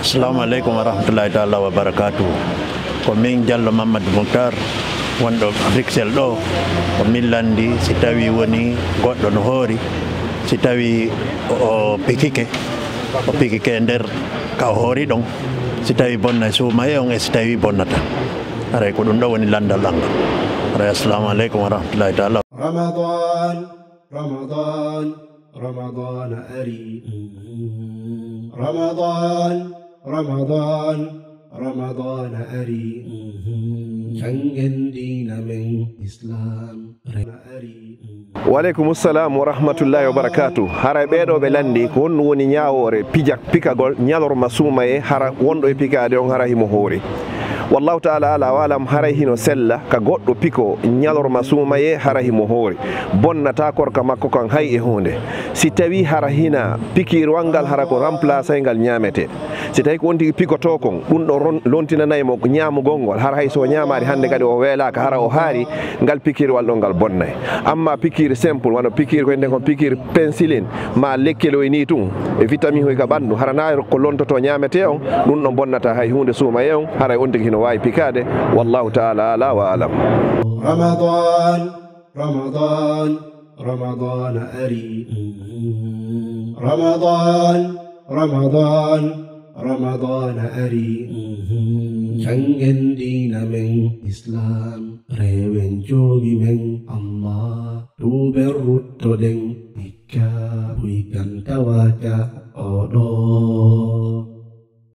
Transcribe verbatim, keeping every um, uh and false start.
Assalamu aleykum wa rahmatullahi taala wa barakatuh. Ko min Diallo Mamadou Mouhtar, wonɗo Bruxelles ɗo. Ko min lanndi, si tawi woni goɗɗo no hoori, si tawi o pikike, o pikike e nder ka o hoori ɗon, si tawi bonna e suumaye on e si tawi bonnata. Haray ko ɗum ɗo woni lanndal an ngal. Haray assalamu aleykum wa rahmatullahi taala. Ramadan, Ramadan, Ramadan ari. Ramadan, Ramadan, Ramadan ari. Janngen diina men Islam. Waleykum salam wa rahmatullahi wa barakatuh. Haray ɓeeɗo ɓe lanndi ko honɗum woni ñaawoore pija-, pikagol ñalorma suumaye, hara wonɗo e pikaade on hara himo hoori. Wallahu taala ala wa alam, haray hino sella ka goɗɗo piko ñalorma suumaye hara himo hoori. Bonnata korka makko kan hay e huunde. Si tawi hara hina pikiirwal ngal hara ko remplaçay ngal ñaamete. Si tawi ko on tigi pikoto kon, ɗum ɗo ron-, lontinanay mo ñaamugol ngol, hara hay so o ñaamaali hannde kadi o weelaaka, hara o haari, ngal pikiirwal ɗon ngal bonnay. Amma pikiir simple, wano pikiir ko enden kon pikiir penicilline, ma lekkelo e ni tun, e vitamine hoy ka ɓanndu, hara na ko lontoto ñaamete on, ɗum ɗon bonnata hay huunde suumaye on, haray on tigi hino waawi pikaade. Wallahu taala ala wa alam. Ramadan, Ramadan, Ramadan ari. Ramadan, Ramadan, Ramadan ari. Janngen diina men Islam, rewen joomi men Allah, tuuben ruttoɗen hikka buy kan tawaaka oɗo.